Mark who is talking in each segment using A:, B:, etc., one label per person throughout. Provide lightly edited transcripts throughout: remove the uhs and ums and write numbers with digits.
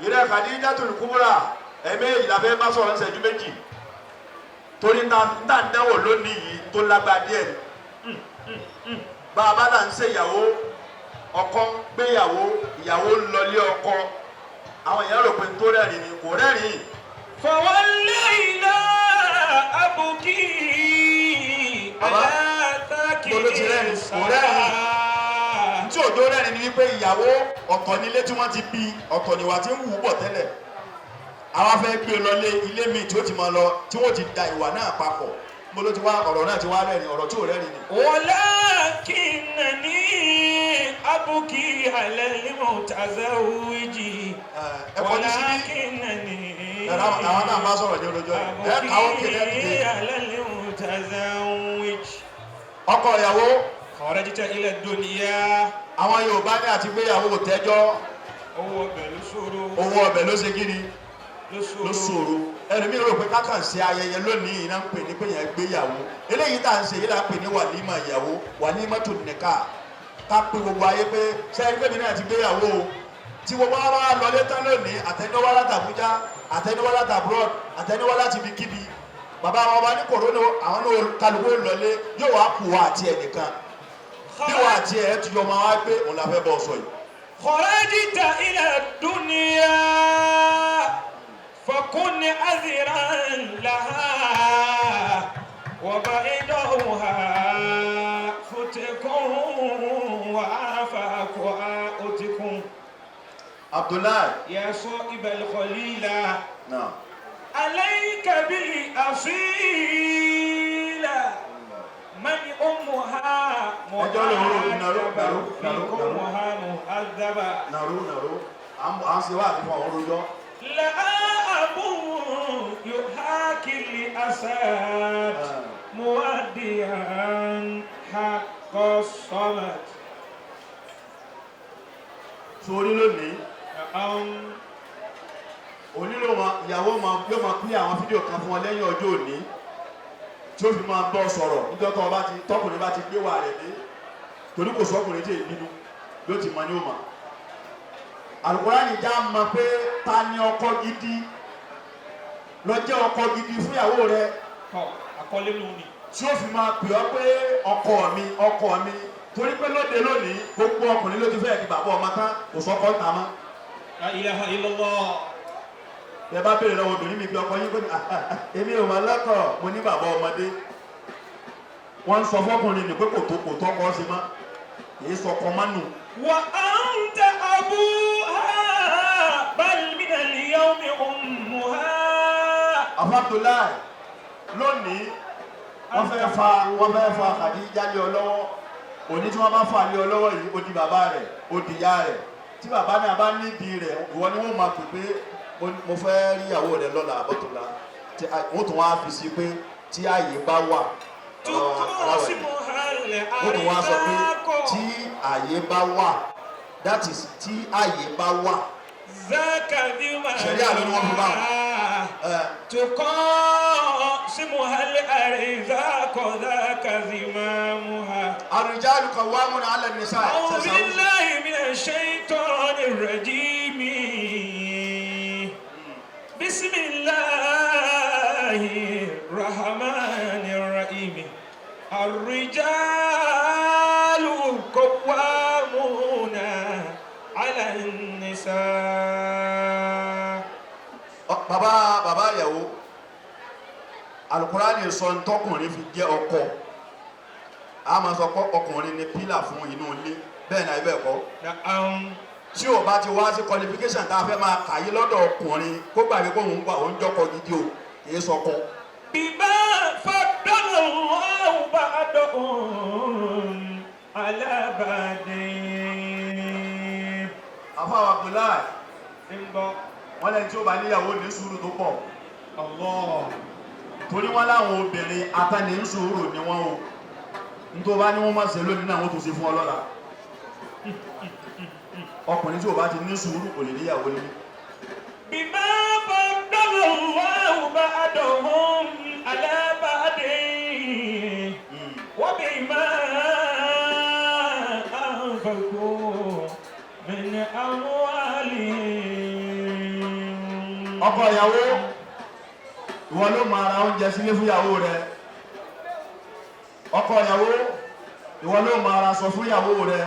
A: Ìrẹ́ Khadijatul Kubra, ẹ̀mẹ́yìí la fẹ́ bá sọ̀rọ̀ ṣẹ́jú 2, torí ń tà ń dánwò lónìí yìí tó lágbá díẹ̀ ni. Bá a bá là ń ṣe ìyàwó, ọkọ ń gbéyàwó, ìyàwó ń lọlé ọkọ, àwọn èèyàn rò pé tó rẹ́rìn ni, kò rẹ́rìn.
B: فوالله لا أبكي
A: Bàbá,
B: على ذاك
A: mo ló ti rẹ́rìn, kò rẹ́rìn. Tí òjò rẹ́rìn ni wípé ìyàwó, ọ̀tọ̀ nílé tí wọ́n ti bí, ọ̀tọ̀ níwà tí ń wù ú bọ̀ tẹ́lẹ̀. Àwa fẹ́ gbé lọlé ilé míì tí ó ti máa lọ, tí wọ́n ti da ìwà náà papọ̀. Mo ló ti wá ọ̀rọ̀ náà ti wá rẹ́rìn, ọ̀rọ̀ tí ò rẹ́rìn ni.
B: ولكنني أبكي على المتزوج.
A: Ẹ kọjú síbí.
B: ولكنني
A: Ẹ̀rọ àwọn náà bá sọ̀rọ̀ ní olójó ẹ̀ káwọ́ kéde
B: أبكي
A: dìde.
B: على المتزوج.
A: Ọkọ ìyàwó.
B: خرجت إلى الدنيا.
A: Àwọn Yorùbá ní àti gbéyàwó tẹ́jọ́.
B: Owó ọbẹ̀ ló ṣòro.
A: Owó ọbẹ̀ ló ṣe kíni?
B: Ló ṣòro.
A: Ló ṣòro. Ẹlòmíì rò pé kákan ṣe ayẹyẹ lónìí iná ń pè ní pé yẹn gbéyàwó. Eléyìí tá à ń ṣe yìí là ń pè ní wàlímà ìyàwó, wàlímà tó nìka, ká pé gbogbo ayé pé sẹ́yìn pé mi náà ti gbéyàwó o. Tí gbogbo wa bá lọlé tán lónìí, àtẹniwá láti Àbújá, àtẹniwá láti abroad, àtẹniwá láti ibikíbi, bàbá wọn bá ní kòrónà, àwọn náà kálukú lọlé, yóò wá kú wa àti ẹnìkan bí wọn àti ẹ ti yọ ọmọ wa gbé òun la fẹ́ bọ́ sọ yìí.
B: خرجت إلى الدنيا فكن عذرا لها وبعدها فتك وآفاقها أتك.
A: Abdullahi.
B: يا صائب الخليلة.
A: Náà.
B: عليك بالأصيل من أمها
A: Ẹjọ́ lòun rò, nàró, nàró, nàró,
B: فيكم
A: nàró.
B: مهذبة.
A: Nàró, nàró, à ń ṣe wá àti fún àwọn rojọ́.
B: لها أبو يحاكي الأسد مؤديا حق الصمد.
A: Sórí lónìí,
B: نعم.
A: onílò wọn ìyàwó máa yóò máa pín àwọn fídíò kan fún ọ lẹ́yìn ọjọ́ òní tí ó fi máa bọ́ sọ̀rọ̀ níjọ́ tó o bá ti tọkùnrin bá ti gbé wà rẹ̀ dé, torí kò sọkùnrin tí èyí bínú yóò ti mọ ní òmà. Àlùkùránì já mọ̀ pé ta ni ọkọ gidi, lọ jẹ́ ọkọ gidi fún ìyàwó rẹ
B: Tọ́ àkọlé nù ni.
A: tí ó fi máa pè ọ́ pé ọkọ mi, ọkọ mi, torí pé lóde lónìí, gbogbo ọkùnrin ló ti fẹ́ di bàbá ọmọ tán, kò sọ́kọ ń ta mọ́.
B: La ilaha illallah.
A: Ẹ bá béèrè lọ́wọ́ obìnrin mi bí ọkọ yín pé, "Ah, èmi ò máa lọ́kọ̀, mo ní bàbá ọmọdé." Wọ́n ń sọ fọkùnrin ní pé kò tó kò tọ́kọ sí mọ́, kì í sọkọ mọ́ nù.
B: وأنت أبوها بل من اليوم أمها.
A: Alhamdulillahi, lónìí wọ́n fẹ́ fa Khadija lé ọ lọ́wọ́. Òní tí wọ́n bá fà lé ọ lọ́wọ́ yìí, ó di bàbá rẹ̀, ó di ìyá rẹ̀. Tí bàbá náà bá nídìí rẹ̀, ìwọ ni wọ́n máa pè pé mo fẹ́ rí ìyàwó rẹ̀ lọ́la àbọ̀tọ̀la, tí wọ́n tún wá fi sí pé tí ààyè bá wà, aláwọ̀ yìí.
B: تقاسمها
A: Wọ́n tún wá sọ pé
B: الأرزاق.
A: tí ààyè bá wà, that is, tí ààyè bá wà.
B: ذاك بما
A: Ṣẹ̀ríà ló ní wọ́n fi bá wọn. Ẹ,
B: تقاسمها الأرزاق ذاك زمامها.
A: الرجال قوامون على النساء.
B: أعوذ بالله من الشيطان الرجيم، بسم الله الرحمن الرحيم. الرجال قوامون على النساء.
A: Bàbá ìyàwó, Alukurani sọ ntọkùnrin fi jẹ́ ọkọ. A máa sọ pé ọkùnrin ni pillar fún inú ilé, bẹ́ẹ̀ náà ibẹ̀ kọ́?
B: نعم.
A: Tí o bá ti wá sí qualification tá a fẹ́ máa kà yí lọ́dọ̀ ọkùnrin, kó gbàgbé kó òun gbà òun jọkọ gidi o, kì í sọkọ.
B: بما فضل الله بعضهم على بعض.
A: Àfàwọn Abdullahi,
B: ń bọ̀.
A: Wọn lẹni tí ó bá níyàwó ní sùúrù tó pọ̀,
B: Allah.
A: Torí wọn láwọn obìnrin atani ń sùúrù ni wọn o. Nítorí bá ní wọn máa ṣe lónìí náà, wọn tún ṣe fún ọ lọ́la. Ọkùnrin tí o bá ti ní sùúrù kò lè níyàwó nílé.
B: بما فضل الله بعضهم على بعض وبما أنفقوا من أموالهم.
A: Ọkọ ìyàwó, ìwọ ló máa ra oúnjẹ sílé fún ìyàwó rẹ. Ọkọ ìyàwó, ìwọ ló máa ra aṣọ fún ìyàwó rẹ.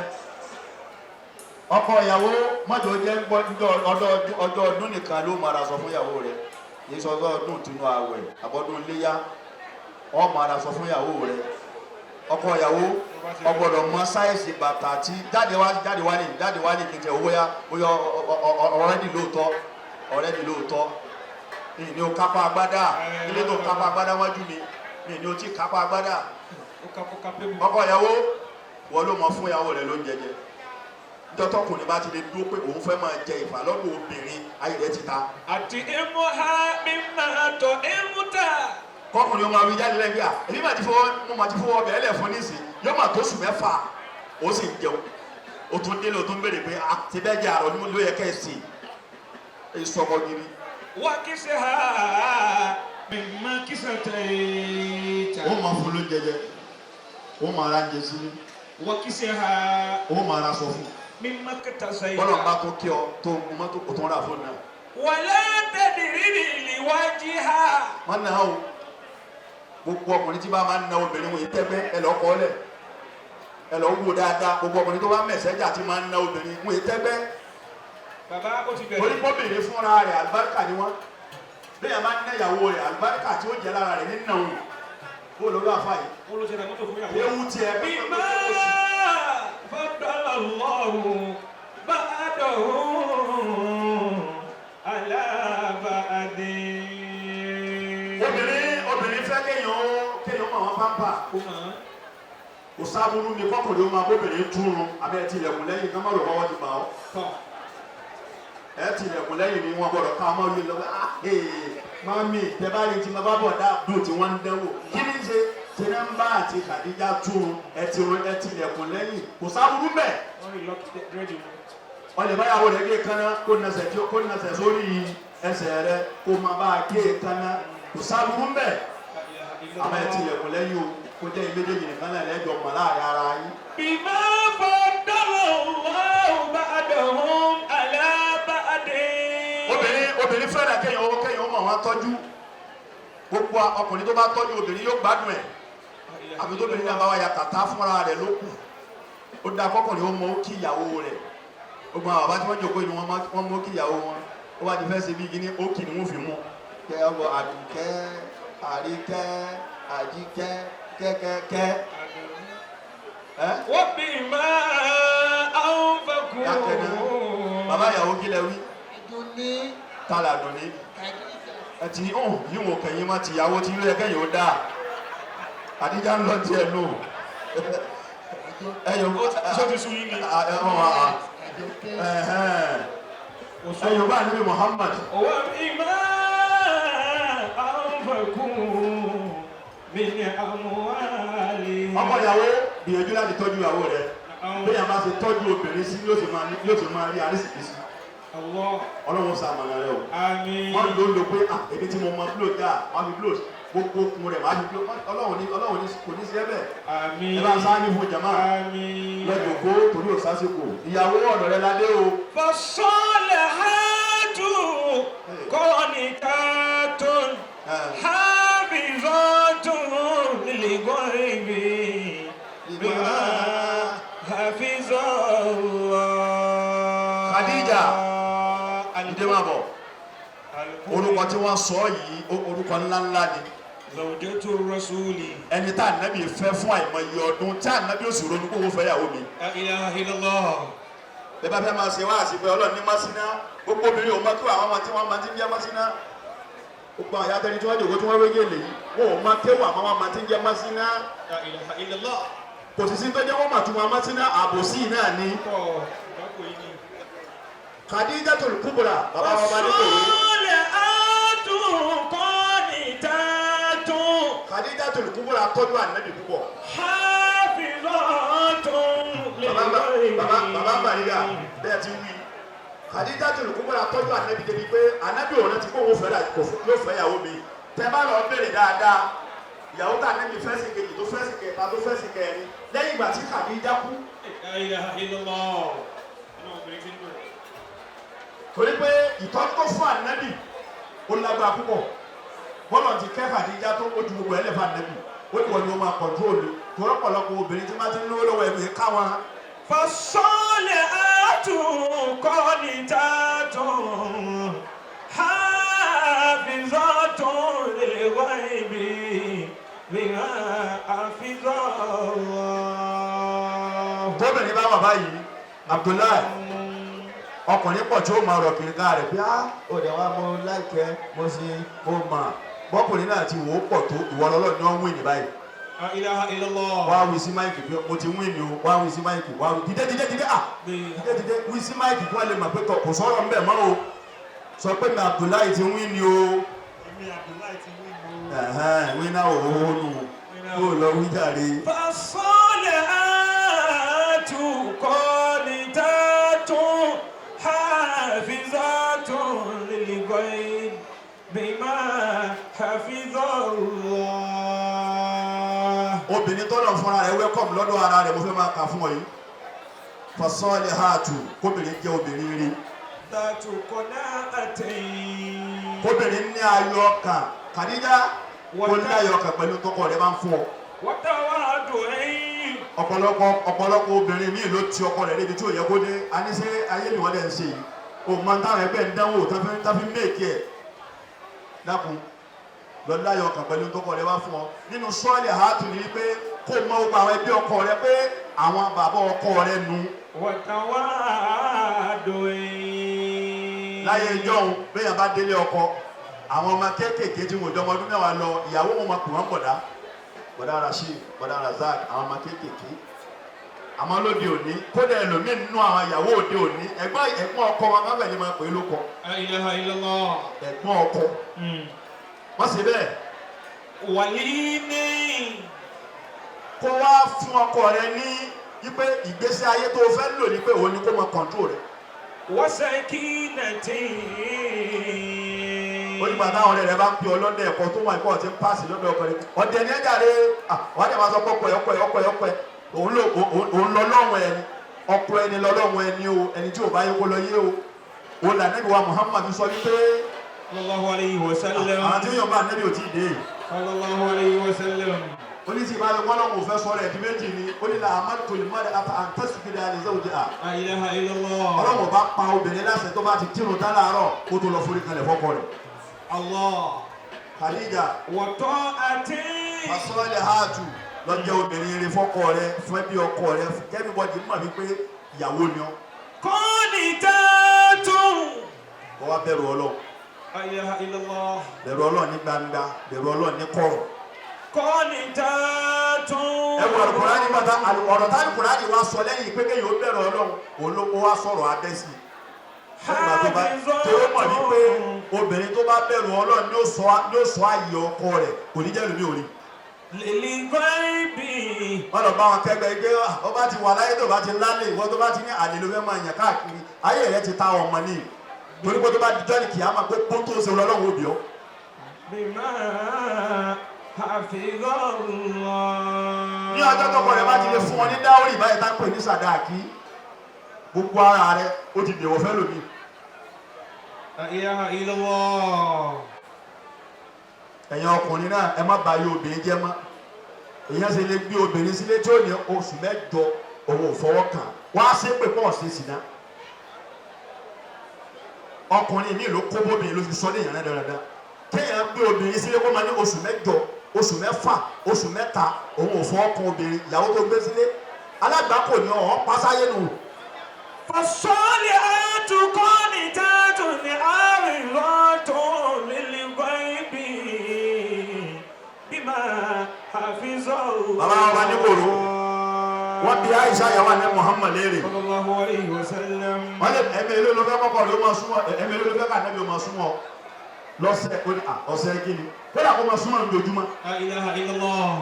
A: Ọkọ ìyàwó, mọ́jọ jẹ́ ń gbọ́ ọjọ́ ọdún nìkan ló máa ra aṣọ fún ìyàwó rẹ. Kì í sọ ọjọ́ ọdún ìtúnú ààwẹ̀ àbọ̀dún iléyá, ó máa ra aṣọ fún ìyàwó rẹ. Ọkọ ìyàwó, ó gbọ́dọ̀ mọ size bàtà tí jáde wá, jáde wá ní, jáde wá ní kí n tẹ owó yá bóyá ọ̀rẹ́dì lóòótọ́, ọ̀rẹ́dì lóòótọ́ ní o kápá agbádá ilé tó kápá agbádá wájú mi ní ní o ti kápá agbádá.
B: Ó kápó kápébù.
A: Ọkọ ìyàwó, wọ́n ló mọ fún ìyàwó rẹ lóúnjẹ jẹ. Níjọ́ tọkùnrin bá ti lè dúró pé òun fẹ́ máa jẹ ìfà lọ́dọ̀ obìnrin, ayé rẹ ti ta.
B: Àti imuha mímà tọ̀ imuta.
A: Kọkùnrin ọmọ àwọn ìjáde lẹ́gbẹ̀ẹ́ à, èmi máa ti fọwọ́, mo máa ti fọwọ́ ọbẹ̀ ẹlẹ̀ fún nísìn, yóò máa tó sùn 6, ó sì ń jẹun, ó tún délé, ó tún béèrè pé a ti bẹ́ẹ̀ jẹ àrọ̀ ló yẹ kẹ́ ẹ sè é sọkọ gidi.
B: Wakisiha mímà kisatayita.
A: Ó máa fún lóúnjẹ jẹ, ó máa ra oúnjẹ sílé.
B: Wakisiha
A: Ó máa ra sọ fún.
B: mímà kitasayita.
A: Bọ́lá ń bá tó kí ọ tó gun mọ́tò kò tó ń rà fún náà.
B: Wàlá tadriri liwajiha.
A: Wọ́n náà o, gbogbo ọkùnrin tí bá máa ń na obìnrin wọ̀nyí tẹ́gbẹ́, ẹ lọ́ kọ́ lẹ̀, ẹ lọ́ wò dáadáa. Gbogbo ọkùnrin tó bá mẹ̀sẹ́jà tí máa ń na obìnrin wọ̀nyí tẹ́gbẹ́.
B: Bàbá, ó ti
A: Torí
B: bẹ̀rẹ̀.
A: kóbìnrin fúnra rẹ̀, àlùbáríkà ni wọ́n. Bẹ́ẹ̀ máa ń ná ìyàwó rẹ̀, àlùbáríkà tí ó jẹ́ lára rẹ̀ nínú òun kó lórí àfa yìí.
B: Ó ló ṣe ra mọ́tò fún ìyàwó.
A: Ewu tiẹ̀.
B: Bima faddala Allahu ba'dahum ala ba'din.
A: Obìnrin fẹ́ kéèyàn mọ̀ wọ́n pamper.
B: Ó mọ̀ ọ́n.
A: Kò sábúrú ni kọkùnrin ó máa bóbìnrin túrun abẹ́ tilẹ̀kùn lẹ́yìn kán má rò wọ́n ti bà ọ́.
B: Tọ̀.
A: Ẹ tilẹ̀kùn lẹ́yìn ni wọ́n gbọ́dọ̀ ká ọmọ yìí lọ́wọ́. Ah ee, mami, tẹ bá rí tí mo bá bọ̀ dá dùn tí wọ́n ń dánwò, kí ni ṣe ṣe ní ń bá àti Khadija túrun? Ẹ ti run, ẹ tilẹ̀kùn lẹ́yìn, kò sábúrú mẹ́.
B: Wọ́n rí lọ́kì dírẹ́dì wọn.
A: Wọ́n lè báyàwó rẹ̀ gé kaná, kó nasẹ̀ tí kó nasẹ̀ sórí ẹsẹ̀ rẹ̀, kó máa bá a gé kaná, kò sábúrú mẹ́. Àmọ́ ẹ tilẹ̀kùn lẹ́yìn o, kó jẹ́ ìméjèèjì nìkan náà lẹ́jọ́ mọ̀ láàrin ara yín.
B: Bima faddala Allahu ba'dahum ala ba'din.
A: Obìnrin fẹ́ràn kéèyàn ó mọ̀ wọ́n tọ́jú. Gbogbo ọkùnrin tó bá tọ́jú obìnrin yóò gbádùn ẹ̀, àbí tóbìnrin náà bá wà ya kàtá fúnra rẹ̀ ló kù. Ó da kọkùnrin ó mọ ó kí ìyàwó rẹ̀. Gbogbo àwọn bàbá tí wọ́n jókòó ni wọ́n mọ ó kí ìyàwó wọn. Ó bá ti fẹ́ ṣe bí kíní, ó kì ní wọ́n fi mú kẹ́ ọ àdùkẹ́, àríkẹ́, àjíkẹ́, kẹ́kẹ́kẹ́ ẹ́.
B: Wa bima anfaqu.
A: Dákẹ́ náà. Bàbá ìyàwó, kí lẹ wí?
C: Àdùnní.
A: Tálà dùn ní.
C: Khadija.
A: Ẹ ti hàn yíwọ̀n kẹ̀yìn má ti ìyàwó tí ló yẹ kẹ́yìn ó dáa. Àdíjà ń lọ tiẹ̀ nù ẹ̀yọ̀.
B: Ṣé o ti sun yín ni?
C: Àjọkẹ́.
A: Ẹ̀yọ̀ bá níbi Muhammad.
B: Wa bima anfaqu min amwalihim.
A: Ọkọ ìyàwó, gbìyànjú láti tọ́jú ìyàwó rẹ. Bẹ́ẹ̀ bá ṣe tọ́jú obìnrin sí yóò ṣe máa rí àrísìkí sí.
B: Allah.
A: Ọlọ́run sàmàlà rẹ o.
B: Àmín.
A: Wọ́n ló ń lo pé ah, èmi tí mo mọ blow dáa, wọ́n fi blow gbogbo okun rẹ̀, wọ́n á fi blow. Ọlọ́run ní kò ní sí ẹ bẹ́ẹ̀.
B: Àmín.
A: Ẹ bá sáájú fún jama.
B: Àmín.
A: Lọ́jọ́ kó torí ò sásìkò ìyàwó ọ̀dọ̀ rẹ ládé o.
B: فالصالحات قانتات حافظات للغيب بما حفظ الله.
A: Khadija, ìdè máa bọ̀. Orúkọ tí wọ́n sọ yìí, orúkọ ńláńlá ni.
B: زوجة الرسول.
A: Ẹni tá ànábì fẹ́ fún àìmọye ọdún tí ànábì ò sì ronú kó wọ́n fẹ́ yàwó mi.
B: لا إله إلا الله.
A: Bẹ́ẹ̀ bá fẹ́ máa ṣe wá àṣìpẹ́ Ọlọ́run ní mọ́síná, gbogbo obìnrin ò mọ kí àwọn ọmọ tí wọ́n máa ti ń jẹ́ mọ́síná. Gbogbo àwọn àyàtẹ́ni tí wọ́n jòkó tí wọ́n wéjì lè yìí, wọn ò mọ kéwà àmọ́ wọn máa ti ń jẹ́ mọ́síná.
B: لا إله إلا الله.
A: Kò sì sí tó jẹ́ wọ́n mà tún wọn mọ́síná, àbòsí náà ni.
B: Tọ́, ìdákò yìí ni.
A: Khadijatul Kubra, bàbá wa bá ní tòun.
B: فالصالحات قانتات
A: Khadijatul Kubra tọ́jú ànábì púpọ̀.
B: حافظات
A: Bàbá
B: للغيب.
A: Bàbá Bàrígà, bẹ́ẹ̀ ti wí. Khadijatul Kubra tọ́jú ànábì débi pé ànábì òun ti kó òun fẹ́ yóò fẹ́ ìyàwó mi. Tẹ bá lọ béèrè dáadáa, ìyàwó tá ànábì fẹ́ sí kejì, tó fẹ́ sí kẹta, tó fẹ́ sí kẹrin, lẹ́yìn ìgbà tí Khadija kú.
B: La ilaha illallah. Inú obìnrin ti ń dùn.
A: Torí pé ìtọ́jú tó fún ànábì Ó lágbára púpọ̀. Bọ́lọ̀ ti kẹ́ Khadija tó ó ju gbogbo ẹlẹ́fà nẹ́bì. Ó ní wọ́n ni ó máa control mi. Tọ́lọ́pọ̀lọpọ̀ obìnrin tí máa ti ń lówó lọ́wọ́ ẹ̀mí káwọn.
B: فالصالحات قانتات حافظات للغيب بما حفظ الله.
A: Tóbìnrin bá wà báyìí, Abdullahi, ọkùnrin pọ̀ tí ó máa rọ̀ kiri ká rẹ̀ pé á ó dẹ̀ wá mo láìkẹ́ mo ṣe mo mà bọ́kùnrin náà ti wò ó pọ̀ tó ìwọ lọ́lọ́ ni wọ́n ń wí ní báyìí.
B: لا إله إلا الله.
A: Wá wí sí mic pé mo ti wí ni o. Wá wí sí mic, wá wí, dìde, dìde, dìde, à dìde, dìde, wí sí mic kí wọ́n lè mọ̀ pé tọ̀ kò sọ̀rọ̀ ńbẹ̀ mọ́ o. Sọ pé mi Abdullahi ti wí ni o.
C: Èmi Abdullahi ti wí mo.
A: Ẹ̀hẹ́n, wí náà ò hó nù kó o lọ wí jàre.
B: فالصالحات قانتات حافظات للغيب بما حفظ الله.
A: Obìnrin tọ́lọ̀ fúnra rẹ̀ welcome lọ́dọ̀ ara rẹ̀ mo fẹ́ máa kà fún ọ yìí. Fasalihatu, kóbìnrin jẹ́ obìnrin rí.
B: ذات قناعة.
A: Kóbìnrin ní ayọ̀ ọkàn. Khadija, kó ní ayọ̀ ọkàn pẹ̀lú tọkọ rẹ̀ máa ń fún ọ.
B: وتواضع.
A: Ọ̀pọ̀lọpọ̀ obìnrin míì ló ti ọkọ rẹ̀ débi tí ò yẹ kó dé. Aníṣe ayé ni wọ́n dẹ̀ ń ṣe yìí, o mọ táwọn ẹgbẹ́ ń dánwò tá fi méèkì ẹ̀. Dákun, lọ láyọ̀ ọkàn pẹ̀lú tọkọ rẹ̀ wá fún ọ. Nínú sọ́ọ̀lì àhátù ni wípé kó mọ gbogbo àwọn ẹbí ọkọ rẹ pé àwọn bàbá ọkọ rẹ nu.
B: وتواضع.
A: Láyé ìjọ́un, béèyàn bá délé ọkọ, àwọn ọmọ kéékèèké tí wọn ò jọmọ ọdún 10 lọ, ìyàwó wọn máa pè wọ́n bọ̀dá, bọ̀dá Rasheed, bọ̀dá Razak, àwọn ọmọ kéékèèké. Àmọ́ lóde òní, kódà ẹlòmíín nínú àwọn ìyàwó òde òní, ẹ̀gbọ́n ọkọ wọn bá bẹ̀rẹ̀ máa pè é lóko.
B: لا إله إلا الله.
A: Ẹ̀gbọ́n ọkọ wọ́n sì bẹ́ẹ̀.
B: وليني.
A: Kó wá fún ọkọ rẹ ní wípé ìgbésí ayé tó o fẹ́ lò ní pé òun ni kó máa control rẹ.
B: وسكينة.
A: Ó nígbà táwọn ọ̀rẹ́ rẹ bá ń pe ọlọ́dẹ ẹ̀kọ́ tó wà ẹ̀kọ́ ti ń pass lọ́dọ̀ ọkọ rẹ, ọ̀dẹ ní ẹ̀jà rẹ, wọ́n á dẹ̀ máa sọ pé ọkọ ẹ̀, ọkọ ẹ̀, ọkọ ẹ̀, ọkọ ẹ̀, òun ló òun lọ lọ́wọ́ ẹni, ọkọ ẹni lọ lọ́wọ́ ẹni o. Ẹni tí ò bá yẹ kó lọ yé o. Òun là Ànábì wa Muhammad sọ wípé
B: صلى الله عليه وسلم.
A: àwọn tí yóò bá Ànábì ò tí ì dé.
B: صلى الله عليه وسلم.
A: Oníṣìí bá lọ wọ́n ò fẹ́ sọ̀rọ̀ ẹ̀dí méjì ni ó ní la amadu lè ata àǹtẹ̀sùkìlẹ̀ àlẹ́sẹ̀ òjì à.
B: لا إله إلا الله.
A: Ọlọ́run bá pa obìnrin láṣẹ, tó bá ti kírun tán láàárọ̀, kó tó lọ forí kalẹ̀ fọ́kọ rẹ̀.
B: الله.
A: Khadija.
B: وطاعة.
A: Fasọ́lẹ̀ háàtù lọ́jọ́ obìnrin rẹ̀ fọ́kọ rẹ̀, fún ẹbí ọkọ rẹ̀, kẹ́míbọ́dì mọ̀ wípé ìyàwó ni ọ́.
B: قانتات.
A: Kó wá bẹ̀rù Ọlọ́run.
B: لا إله إلا الله.
A: Bẹ̀rù Ọlọ́run ní gbangba, bẹ̀rù Ọlọ́run ní kọ̀rọ̀.
B: قانتات.
A: Ẹ wọ Àlùkùránì bàtà ọ̀rọ̀ tá Àlùkùránì wá sọ lẹ́yìn pé kéèyàn ó bẹ̀rù Ọlọ́run, òun ló kó wá sọ̀rọ̀ abẹ́ sí i. Nígbà tó bá tó mọ̀ wípé obìnrin tó bá bẹ̀rù Ọlọ́run ní ó sọ ààyè ọkọ rẹ̀, kò ní jẹ́ lómi òrí.
B: للغيب.
A: Wọ́n lọ bá wọn kẹ́gbẹ́ gbé ọ bá ti wà láyé, tó bá ti lálé, ìwọ tó bá ti ní àlè ló fẹ́ máa yàn káàkiri, ayé rẹ ti ta ọmọ ní, torí pé tó bá di jọ́ni kìámà pé pọ́n tó ń ṣe Ọlọ́run òbí ọ.
B: بما حفظ الله.
A: Ní ọjọ́ tọkọ rẹ bá ti lè fún ọ ní dowry báyìí tá ń pè ní sàdáàkì, gbogbo ara rẹ ó ti dèwọ̀ fẹ́ lómi.
B: لا إله إلا الله.
A: Ẹ̀yin ọkùnrin náà, ẹ má ba ayé obìnrin jẹ́ mọ́. Èyàn ṣe lè gbé obìnrin sílé tí ó ní oṣù 8 òun ò fọwọ́ kàn wá sí pé pọ̀ sí sí náà? Ọkùnrin mi ló kó bóbìnrin ló fi sọ léèyàn náà dáradára. Kéèyàn gbé obìnrin sílé kó máa ní oṣù 8, oṣù 6, oṣù 3 òun ò fọwọ́ kan obìnrin, ìyàwó tó gbé sílé, alágbàákò ní ọ̀hún pásáyé nù.
B: فالصالحات قانتات حافظات للغيب بما حفظ الله.
A: Bàbá wa ní kòró, wọ́n bi Aisha yàwó ní Muhammad léèrè.
B: صلى الله عليه وسلم.
A: Wọ́n lé ẹ̀mí èlò ló fẹ́ kọ́kọ́ ló máa súnmọ́, ẹ̀mí èlò ló fẹ́ ká nẹ́bí ó máa súnmọ́ lọ́sẹ̀? Ó ní à ọ̀sẹ̀ kí ni, kódà kó máa súnmọ́ lójoojúmọ́.
B: لا إله إلا الله.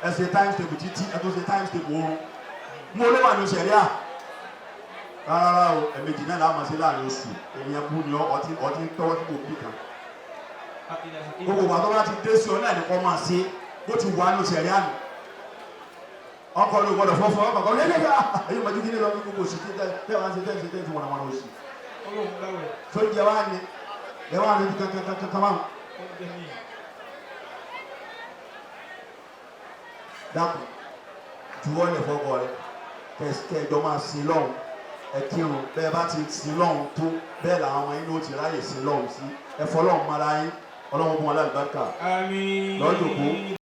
A: Ẹ ṣe times table títí, ẹ tó ṣe times table oorun mú olówó àná sẹ̀ríà rárá o. Ẹ̀mejì náà làwọn máa ṣe láàrin oṣù. Ènìyàn kú ni ọtí ọtí ń tọ́wọ́ tí kò bí kan.
B: لا إله إلا
A: Gbogbo wa tó bá ti dé sí ọ náà ní kò máa ṣe bó ti wà ní sẹ̀ríà nù. Ọkọ ló gbọ́dọ̀ fọfọ ọkọ kan lẹ́yìn ẹ̀yìn mọ̀jú kí ni lọ gbogbo oṣù tí tẹ́ wá ń ṣe tẹ́ ń ṣe tẹ́ ń ṣe wọ̀nàwọ̀nà oṣù
B: Ọlọ́run dáwẹ̀.
A: tó ń jẹ wá ní. Lẹ́wọ̀n àrùn kankankankan báwọn. Dákun, juwọ́ lẹ̀ fọ́kọ rẹ, kẹjọ máa sin lọ́hùn, ẹ kírun. Bẹ́ẹ̀ bá ti sin lọ́hùn tó, bẹ́ẹ̀ làwọn ọmọ yín ló ti ráyè sin lọ́hùn sí. Ẹ fọlọ́hùn mara yín, Ọlọ́run bùn wọn lálùbáríkà.
B: Àmín.
A: Lọ́jọ́ kú.